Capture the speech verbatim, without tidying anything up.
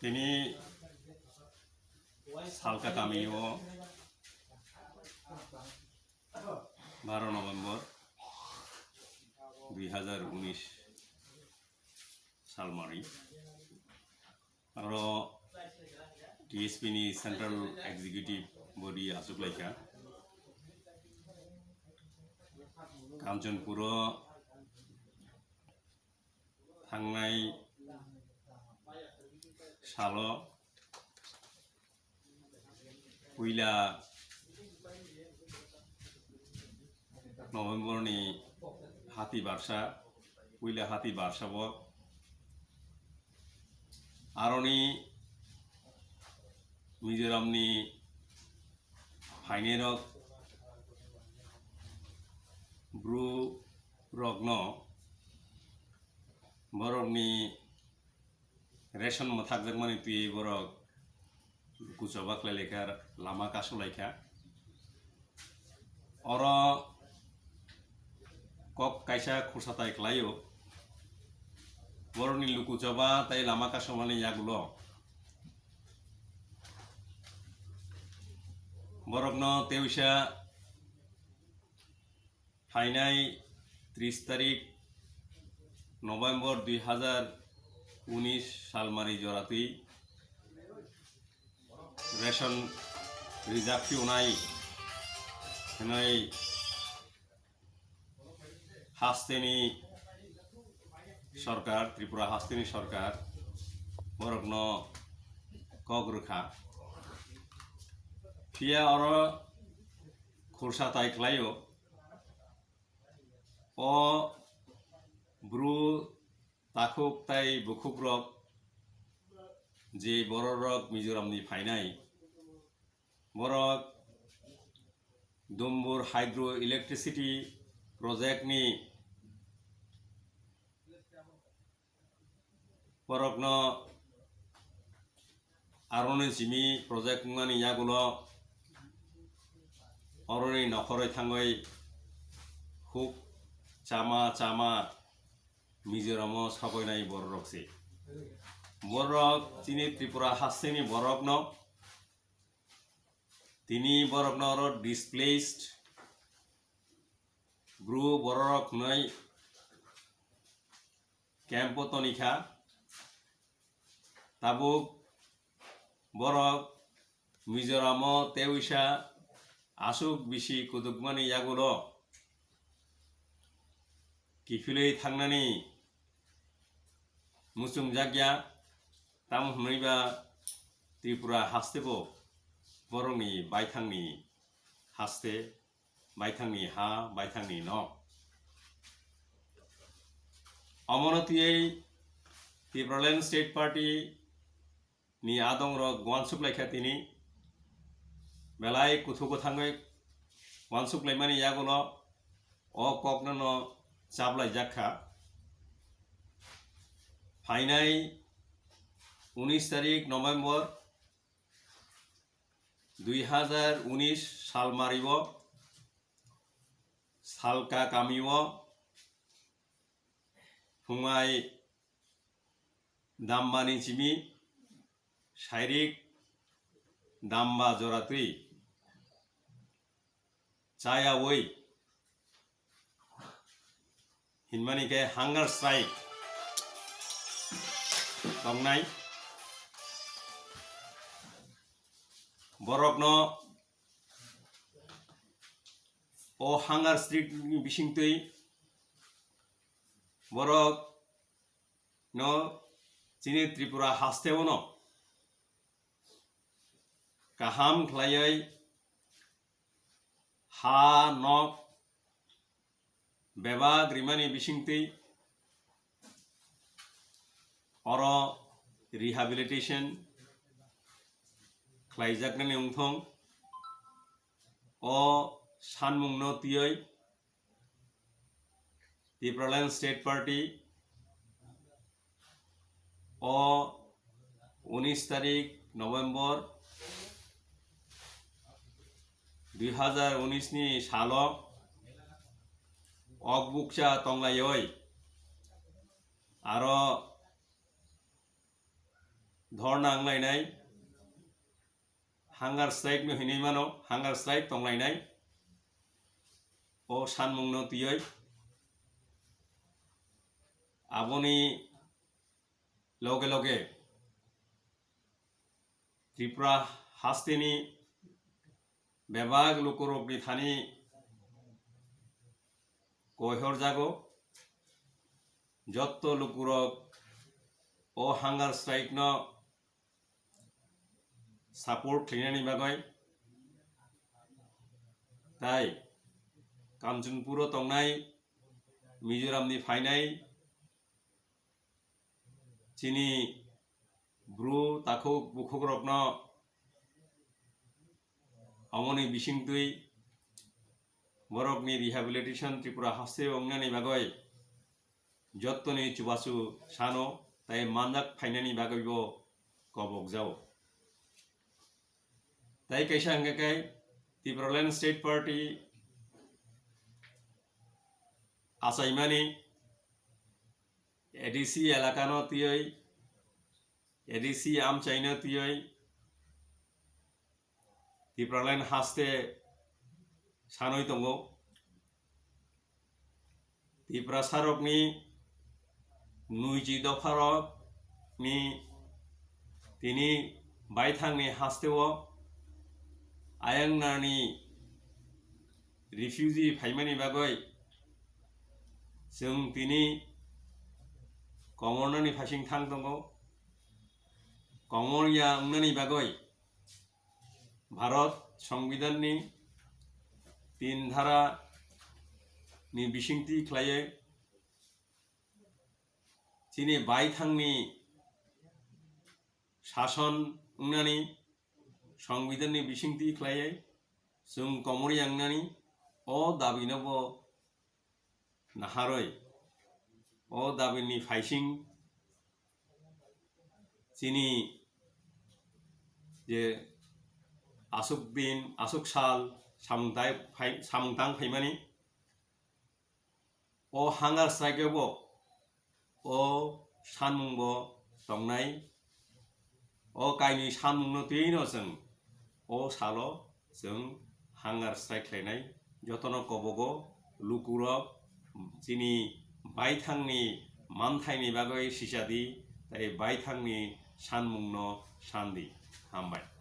Tini Salka kamio baro November dui hazar unis salmari aro T S P ni Central Executive Body achuklaikha. Kanchanpuro thangnai salo puila November ni hati barsa, puila hati barsa bo aroni Mizoram ni phainairok bru rokno borokni ration mwthakjakmani twiwi borok kuchoba khlai laikha, lama kasulaikha. Oro kok kaisa khursa tai khlaio, borokni luku choba tai lama kasumani yagulo borokno tewisa phainai tris tarik November dui hazar unis salmari joratwi ration rijak phiyonai hwnwi hasteni sorkar, Tripura hasteni sorkar borokno kok rwkha. Phiya oro khursa tai khlaio. O bru takhuk tai bukhukrok je bororok Mizoramni phainai, borok Dumbur Hydro Electricity Project ni borokno aroni simi project wngmani yagulo oroni nokhoroi thangoi huk chama chama Mizoram o sabainai bororok se. Borok chini Tripura hasteni borokno tini borokno oro displaced bru bororok hwnwi camp o tonikha. Tabuk borok Mizoram o tewisa aswk bisi kudukmani yagulo kiphilwi thangnani muchungjakya, tamo hwnwiba Tripura hastebo borokni baithangni haste, baithangni ha, baithangni nok. Omono twiwi Tipraland State Party ni adongrok uansuk laikha tini, belai kuthu kwthangwi uansuk laimani yagulo o kokno no chaplaijak kha. Phainai unis tarik November dui hazar unis salmario Salka kamio phungai Dambani simi sairik Damba joratwi chayawi hinmani khe hunger strike tongnai. Borokno o hunger strike ni bisingtwi borok no chini Tripura hasteo no kaham khlaiwi ha nok bebak rimani bisingtwi oro rehabilitation khlaijaknani wngthong. O sanmungno twiwi Tipraland State Party o unis tarik November dui hazar unis ni salo ok bukcha tonglaiwi aro dhorna wnglainai, hunger strike no hinwi mano, hunger strike tonglainai. O sanmungno twiwi aboni loge loge Tripura hasteni bebak lukurokni thani koihor jago, jotto lukurok o hunger strike no support khlainani bagwi, tai Kanchanpuro tongnai Mizoramni phainai chini bru takhuk bukhukrokno omoni bisingtwi borokni rehabilitation Tripura haste wngnani bagwi jottoni chubachu sano tai manjak phainani bagwi bo kobok jao. Tai kaisa hwnkhe kai Tipraland State Party achaimani A D C elakano twiwi, A D C amchaino twiwi Tipraland haste sanwi tongo. Tiprasarokni nuiji dopharokni tini baithangni hasteo ayangnani refugee phaimani bagwi chwng tini komornani phaising thang tongo. Komorya wngnani bagwi Bharat Songbidanni tin dhara ni bisingtwi khlaiwi chini baithangni sason wngnani Songbidanni bisingtwi khlaiwi chwng komorya wngnani o dabino bo naharwi o dabini phaising chini je aswk din, aswk sal samung tai phai-, samung tang phaimani, o hunger strike bo o sanmung bo tongnai, o kainwi sanmungno twino chwng o salo chwng hunger strike khlainai. Jotono kobogo lukurok chini baithangni manthaini bagwi sisadi, tai baithangni sanmungno sandi. Hambai.